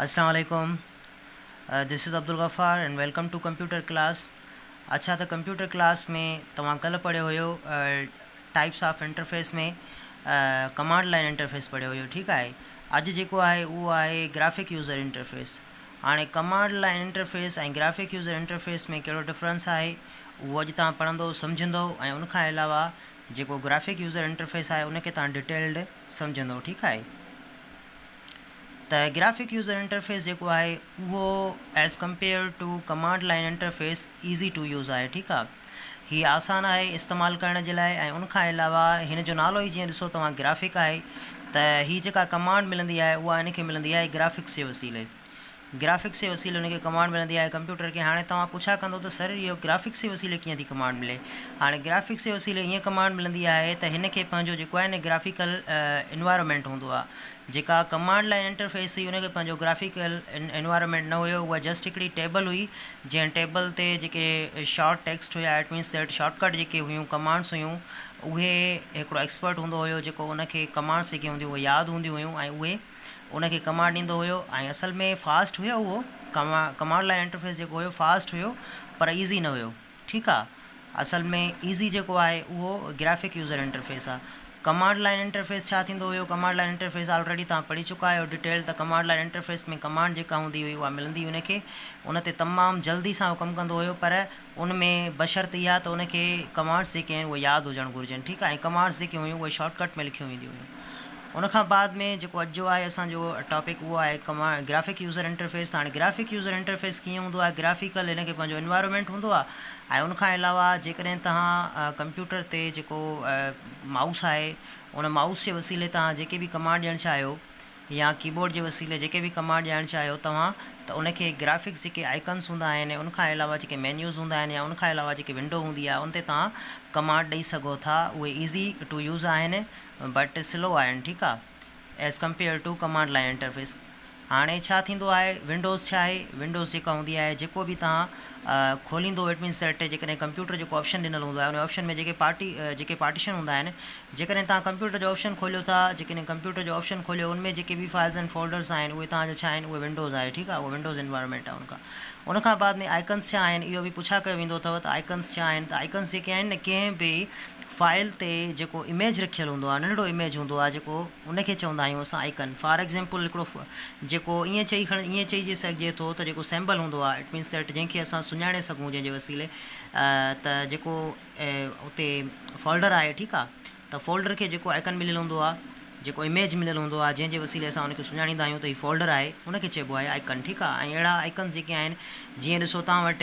اسلام عليڪم this is Abdul Ghaffar and welcome to computer class اڇا ته ڪمپيوٽر ڪلاس ۾ توهان ڪلهه پڙهيو هيو types of interface ۾ command line interface پڙهيو هيو ٺيڪ آهي اڄ جيڪو آهي اهو آهي گرافڪ يوزر انٽرفيس هاڻي command line interface ۽ graphic user interface ۾ ڪهڙو ڊفرنس آهي اهو اڄ توهان پڙهندو سمجهندو ۽ ان کان علاوه جيڪو گرافڪ يوزر انٽرفيس آهي ان کي توهان ڊيٽيلڊ سمجهندو ٺيڪ آهي ته گرافڪ يوزر انٽرفيس جيڪو آهي اهو as compare to command line interface easy to use آهي ٺيڪ آهي هي آسان آهي استعمال ڪرڻ جي لاء ۽ ان کان علاوه هن جو نالو ئي جيئن ڏسو توهان گرافڪ آهي ته هي جيڪا ڪمانڊ ملندي آهي اها هن کي ملندي آهي گرافڪس جي وسيلي گرافڪس جي وسيلي ان کي ڪمانڊ ملندي آهي ڪمپيوٽر کي هاڻي توهان پڇا ڪندو ته سر اهو گرافڪس جي وسيلي ڪيئن ٿي ڪمانڊ ملي هاڻي گرافڪس جي وسيلي ائين ڪمانڊ ملندي آهي ته هن کي پنهنجو جيڪو آهي نه گرافيڪل انوائرمينٽ هوندو آهي جيڪا ڪمانڊ لائن انٽرفيس هئي ان کي پنهنجو گرافيڪل انوائرمينٽ نه هيو اها جسٽ هڪڙي ٽيبل هئي جنهن ٽيبل تي جيڪي شارٽ ٽيڪسٽ هيا it means that short ڪٽ جيڪي هيون ڪمانڊس هيون اهي هڪڙو ايڪسپرٽ هوندو هيو جيڪو ان کي ڪمانڊس جيڪي هونديون اهي ياد هونديون هيون ۽ اهي ان کي ڪمانڊ ڏيندو هيو ۽ اصل ۾ فاسٽ هيو اهو ڪمانڊ لائن انٽرفيس جيڪو هيو فاسٽ هيو پر ايزي نه هيو ٺيڪ آ اصل ۾ ايزي جيڪو آهي اهو گرافڪ يوزر انٽرفيس آ ڪمانڊ لائن انٽرفيس ڇا ٿيندو هيو ڪمانڊ لائن انٽرفيس آلريڊي توهان پڙهي چڪا آهيو ڊيٽيل ته ڪمانڊ لائن انٽرفيس ۾ ڪمانڊ جيڪا هوندي هئي اها ملندي هئي ان کي ان تي تمام جلدي سان اهو ڪم ڪندو هيو پر ان ۾ بشرط اها ته ان کي ڪمانڊس جيڪي آهن اهي ياد هجڻ گهرجن ٺيڪ آهي ۽ ڪمانڊس جيڪي هيون اهي شارٽ ڪٽ ۾ لکيون وينديون هيون ان کان بعد ۾ جيڪو اڄ جو آهي اسان جو ٽاپڪ اهو آهي ڪمان گرافڪ يوزر انٽرفيس هاڻي گرافڪ يوزر انٽرفيس ڪيئن هوندو آهي گرافيڪل هن کي پنهنجو انوائرمينٽ هوندو آهي ۽ ان کان علاوه جيڪڏهن توهان ڪمپيوٽر تي جيڪو مائوس آهي ان مائوس جي وسيلي توهان جيڪي به ڪمانڊ ڏيڻ چاهيو يا ڪيبورڊ جي وسيلي جيڪي به ڪمانڊ ڏيڻ چاهيو توهان ته ان کي گرافڪس جيڪي آئيڪنس هوندا آهن ان کان علاوه جيڪي مينيوز هوندا آهن يا ان کان علاوه جيڪي ونڊو هوندي آهي ان تي توهان ڪمانڊ ڏئي سگهو ٿا اهي ايزي ٽو يوز آهن بٽ سلو آهن ٺيڪ آ as compare to command line interface هاڻي ڇا ٿيندو آهي ونڊوز ڇا آهي ونڊوز جيڪا هوندي آهي جيڪو به توهان کوليندو it means that جيڪڏهن ڪمپيوٽر جيڪو آپشن ڏنل هوندو آهي ان آپشن ۾ جيڪي پارٽي جيڪي پارٽيشن هوندا آهن جيڪڏهن توهان ڪمپيوٽر جو آپشن کوليو ٿا جيڪڏهن ڪمپيوٽر جو آپشن کوليو ان ۾ جيڪي به فائلز ۽ فولڊرز آهن اهي توهان جو ڇا آهن اهي ونڊوز آهي ٺيڪ آهي اهو ونڊوز انوائرمينٽ آهي ان کان ان کان بعد ۾ آئڪنس ڇا آهن اهو به پڇا ڪيو ويندو اٿو ته آئڪنس ڇا آهن ته آئڪنس جيڪي آهن نه ڪنهن به فائل تي جيڪو اميج رکيل هوندو آهي ننڍڙو اميج هوندو آهي جيڪو ان کي چوندا آهيون اسان آئيڪن فار ايگزامپل هڪڙو جيڪو ائين چئي کڻ ائين چئجي سگهجي ٿو ته جيڪو سيمبل هوندو آهي it means that جنهن کي اسان سڃاڻي سگهون جنهن جي وسيلي ته جيڪو اتي فولڊر آهي ٺيڪ آهي ته فولڊر کي جيڪو آئيڪن مليل هوندو آهي جيڪو اميج مليل هوندو آهي جنهن جي وسيلي اسان ان کي سڃاڻيندا آهيون ته هي فولڊر آهي ان کي چئبو آهي آئيڪن ٺيڪ آهي ۽ اهڙا آئيڪنس جيڪي آهن جيئن ڏسو توهان وٽ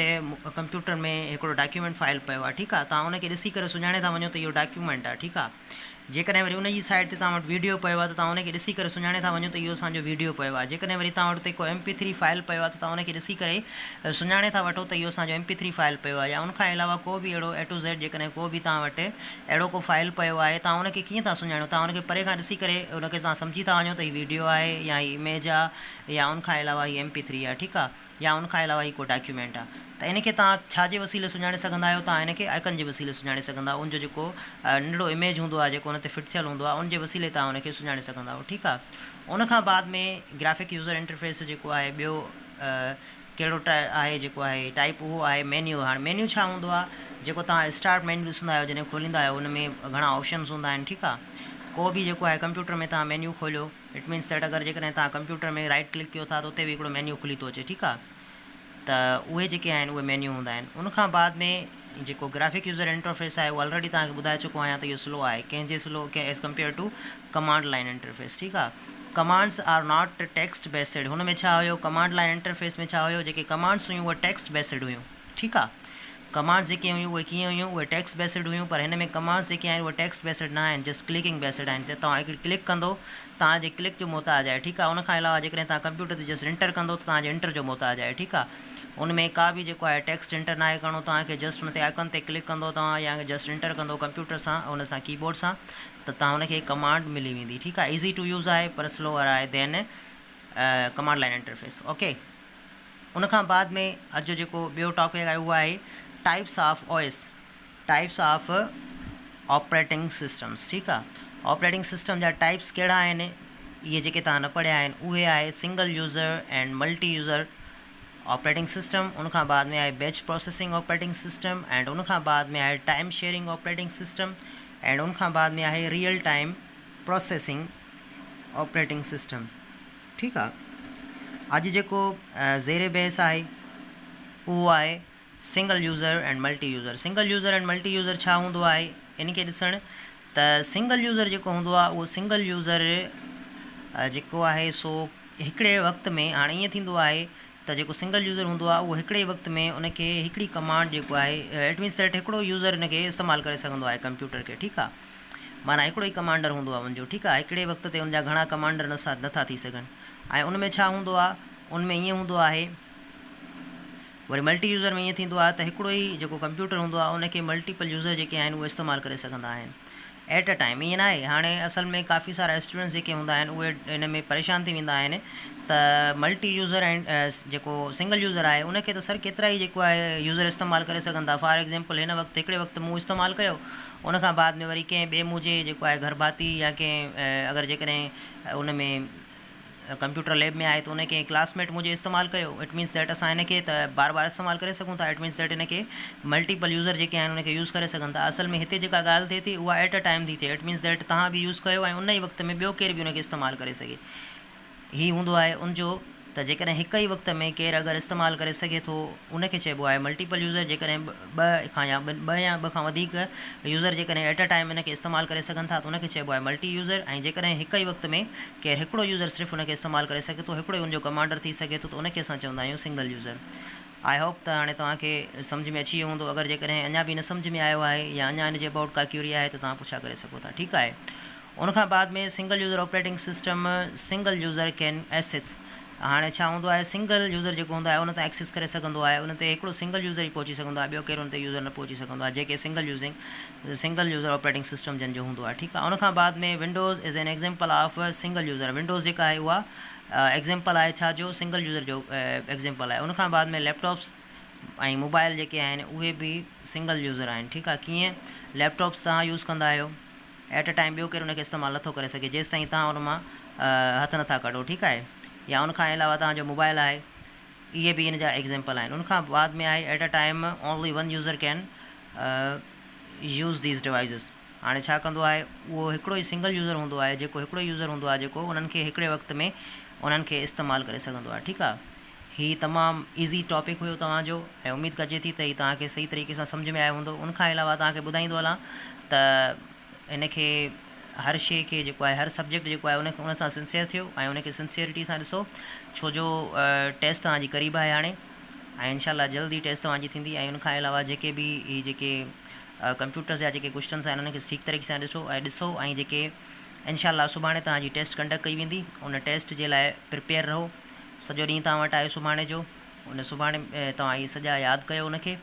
ڪمپيوٽر ۾ هڪڙو ڊاڪيومينٽ فائل پيو آهي ٺيڪ آهي توهان ان کي ڏسي ڪري سڃاڻي ٿا وڃو ته اهو ڊاڪيومينٽ آهي ٺيڪ آهي جيڪڏهن وري ان جي سائيڊ تي توهان وٽ ويڊيو پيو آهي ته توهان ان کي ڏسي ڪري سڃاڻي ٿا وڃو ته اهو اسان جو ويڊيو پيو آهي جيڪڏهن وري توهان وٽ اتي ڪو ايم پي ٿري فائل پيو آهي ته توهان ان کي ڏسي ڪري سڃاڻي ٿا وٺو ته اهو اسان جو ايم پي ٿري فائل پيو آهي يا ان کان علاوه ڪو به اهڙو اي ٽو زيڊ جيڪڏهن ڪو به توهان وٽ اهڙو ڪو فائل پيو آهي توهان ان کي ڪيئن ٿا سڃاڻيو توهان ان کي پري کان ڏسي ڪري ان کي توهان سمجهي ٿا وڃو ته هي ويڊيو آهي يا هي اميج آهي يا ان کان علاوه هي ايم پي ٿري آهي ٺيڪ آهي يا ان کان علاوه هي ڪو ڊاڪيومينٽ آ ته ان کي توهان ڇا جي وسيلي سڃاڻي سگهندا آهيو توهان ان کي آئيڪن جي وسيلي سڃاڻي سگهندا آهيو ان جو جيڪو ننڍڙو اميج هوندو آهي جيڪو ان تي فٽ ٿيل هوندو آهي ان جي وسيلي توهان ان کي سڃاڻي سگهندا آهيو ٺيڪ آ ان کان بعد ۾ گرافڪ يوزر انٽرفيس جو جيڪو آهي ٻيو ڪهڙو آهي جيڪو آهي ٽائپ اهو آهي مينيو هاڻي مينيو ڇا هوندو آهي جيڪو توهان اسٽارٽ مينيو ڏسندا آهيو جڏهن کوليندا آهيو ان ۾ گهڻا آپشنز هوندا آهن ٺيڪ آ ڪو به جيڪو آهي ڪمپيوٽر ۾ توهان مينيو کوليو it means that اگر جيڪڏهن توهان ڪمپيوٽر ۾ رائيٽ ڪلڪ ڪيو ٿا ته اتي به هڪڙو مينيو کلي ٿو اچي ٺيڪ آ ته اهي جيڪي آهن اهي مينيو هوندا آهن ان کان بعد ۾ جيڪو گرافڪ يوزر انٽرفيس آهي اهو آلريڊي توهان کي ٻڌائي چڪو آهيان ته اهو سلو آهي ڪنهن جي سلو ڪنهن as compare to command line interface ٺيڪ آ commands are not text based هن ۾ ڇا هيو ڪمانڊ لائن انٽرفيس ۾ ڇا هيو جيڪي ڪمانڊس هيون اهي ٽيڪسٽ بيسڊ هيون ٺيڪ آ ڪمانڊس جيڪي هيون اهي ڪيئن هيون اهي ٽيڪسٽ بيسڊ هيون پر هن ۾ ڪمانڊس جيڪي آهن اهي ٽيڪسٽ بيسڊ نه آهن جسٽ ڪلڪنگ بيسڊ آهن جي توهان هڪڙي ڪلڪ ڪندو توهان جي ڪلڪ جو محتاج آهي ٺيڪ آ ان کان علاوه جيڪڏهن توهان ڪمپيوٽر تي جسٽ انٽر ڪندو ته توهان جي انٽر جو محتاج آهي ٺيڪ آ ان ۾ ڪا به جيڪو آهي ٽيڪسٽ انٽر ناهي ڪرڻو توهان کي جسٽ ان تي آئڪن تي ڪلڪ ڪندو توهان يا جسٽ انٽر ڪندو ڪمپيوٽر سان ان سان ڪيبورڊ سان ته توهان ان کي ڪمانڊ ملي ويندي ٺيڪ آ ايزي ٽو يوز آهي پر سلوئر آهي دين ڪمانڊ لائن انٽرفيس اوڪي. ان کان بعد ۾ اڄ جو جيڪو ٻيو ٽاپڪ آهي اهو آهي types of O S types of operating systems ٺيڪ آهي آپريٽنگ سسٽم جا ٽائپس ڪهڙا آهن اهي جيڪي توهان نه پڙهيا آهن اهي آهي single user and multi user operating system ان کان بعد ۾ آهي batch processing operating system and ان کان بعد ۾ آهي time sharing operating system and ان کان بعد ۾ آهي real time processing operating system ٺيڪ آ اڄ جيڪو زير بحث آهي اهو آهي single user and multi user single user and multi user ڇا هوندو آهي ان کي ڏسڻ ته سنگل يوزر جيڪو هوندو آهي اهو سنگل يوزر جيڪو آهي سو هڪڙي وقت ۾ هاڻي ائين ٿيندو آهي ته جيڪو سنگل يوزر هوندو آهي اهو هڪڙي وقت ۾ ان کي هڪڙي ڪمانڊ جيڪو آهي it means that هڪڙو يوزر ان کي استعمال ڪري سگهندو آهي ڪمپيوٽر کي ٺيڪ آهي معنيٰ هڪڙو ئي ڪمانڊر هوندو آهي ان جو ٺيڪ آهي هڪڙي وقت تي ان جا گهڻا ڪمانڊر نٿا ٿي سگهن ۽ ان ۾ ڇا هوندو آهي ان ۾ ائين هوندو آهي وري ملٽي يوزر ۾ ائين ٿيندو آهي ته هڪڙو ئي جيڪو ڪمپيوٽر هوندو آهي ان کي ملٽيپل يوزر جيڪي آهن اهي استعمال ڪري سگهندا آهن ايٽ ا ٽائيم ائين ناهي هاڻي اصل ۾ ڪافي سارا اسٽوڊنٽس جيڪي هوندا آهن اهي ان ۾ پريشان ٿي ويندا آهن ته ملٽي يوزر ۽ جيڪو سنگل يوزر آهي ان کي ته سر ڪيترا ئي جيڪو آهي يوزر استعمال ڪري سگهن ٿا فار ايگزامپل هن وقت هڪڙي وقت مون استعمال ڪيو ان کان بعد ۾ وري ڪنهن ٻئي منهنجي جيڪو آهي گهر ڀاتي يا ڪنهن اگر جيڪڏهن ان ۾ ڪمپيوٽر ليب ۾ آهي ته ان ڪنهن ڪلاس ميٽ منهنجي استعمال ڪيو it means that اسان ان کي ته بار بار استعمال ڪري سگهون ٿا it means that ان کي ملٽيپل يوزر جيڪي آهن ان کي يوز ڪري سگهن ٿا اصل ۾ هتي جيڪا ڳالهه ٿئي ٿي اها ايٽ ا ٽائيم ٿي ٿئي it means that توهان به يوز ڪيو ۽ ان ئي وقت ۾ ٻيو ڪير به ان کي استعمال ڪري سگهي هي هوندو آهي ان جو ته جيڪڏهن هڪ ئي وقت ۾ ڪير اگر استعمال ڪري سگهي ٿو ان کي چئبو آهي ملٽيپل يوزر جيڪڏهن ٻه کان يا ٻه يا ٻه کان وڌيڪ يوزر جيڪڏهن ايٽ ا ٽائيم ان کي استعمال ڪري سگهن ٿا ته ان کي چئبو آهي ملٽي يوزر ۽ جيڪڏهن هڪ ئي وقت ۾ ڪير هڪڙو يوزر صرف ان کي استعمال ڪري سگهي ٿو هڪڙو ئي ان جو ڪمانڊر ٿي سگهي ٿو ته ان کي اسان چوندا آهيون سنگل يوزر I hope ته هاڻي توهان کي سمجهه ۾ اچي ويو هوندو اگر جيڪڏهن اڃا به نه سمجهه ۾ آيو آهي يا اڃا ان جي ابائوٽ ڪا ڪيوري آهي ته توهان پڇا ڪري سگهو ٿا ٺيڪ آهي ان کان بعد ۾ single user operating system single user can access هاڻي ڇا هوندو آهي سنگل يوزر جيڪو هوندو آهي ان تان ايڪسس ڪري سگهندو آهي ان تي هڪڙو سنگل يوزر ئي پهچي سگهندو آهي ٻيو ڪير ان تي يوزر نه پهچي سگهندو آهي جيڪي single using single user operating system جن جو هوندو آهي ٺيڪ آهي ان کان بعد ۾ Windows is an example of single user Windows جيڪا آهي اها ايگزامپل آهي ڇا جو سنگل يوزر جو ايگزامپل آهي ان کان بعد ۾ ليپ ٽاپس ۽ موبائل جيڪي آهن اهي به سنگل يوزر آهن ٺيڪ آهي ڪيئن ليپ ٽاپس توهان يوز ڪندا آهيو ايٽ ا ٽائيم ٻيو ڪير ان کي استعمال نٿو ڪري سگهي جيستائين توهان ان مان هٿ نٿا ڪڍو ٺيڪ آهي يا ان کان علاوه توهان جو موبائل آهي اهي به ان جا ايگزيمپل آهن ان کان بعد ۾ آهي at a time only one user can use these devices هاڻي ڇا ڪندو آهي اهو هڪڙو ئي سنگل يوزر هوندو آهي جيڪو هڪڙو ئي يوزر هوندو آهي جيڪو انهن کي هڪڙي وقت ۾ انهن کي استعمال ڪري سگهندو آهي ٺيڪ آهي هي تمام ايزي ٽاپڪ هيو توهان جو ۽ اميد ڪجي ٿي ته هي توهان کي صحيح طريقي سان سمجهه ۾ آيو هوندو ان کان علاوه توهان کي ٻڌائيندو هلان ته ان کي هر شيء کي جيڪو آهي هر سبجيڪٽ جيڪو آهي ان ان سان سنسيئر ٿيو ۽ ان کي سنسيئرٽي سان ڏسو ڇو جو ٽيسٽ توهان جي قريب آهي هاڻي ۽ انشاء الله جلد ئي ٽيسٽ توهان جي ٿيندي ۽ ان کان علاوه جيڪي به هي جيڪي ڪمپيوٽرز جا جيڪي ڪوشچنس آهن انهن کي ٺيڪ طريقي سان ڏسو ۽ ڏسو ۽ جيڪي انشاء الله سڀاڻي توهان جي ٽيسٽ ڪنڊڪٽ ڪئي ويندي ان ٽيسٽ جي لاء پرپيئر رهو سڄو ڏينهن توهان وٽ آهي سڀاڻي جو ان سڀاڻي توهان هي سڄا ياد ڪيو ان کي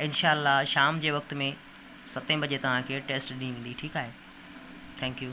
انشاء الله شام جي وقت ۾ ستين بجي توهان کي ٽيسٽ ڏني ويندي ٺيڪ آهي thank you.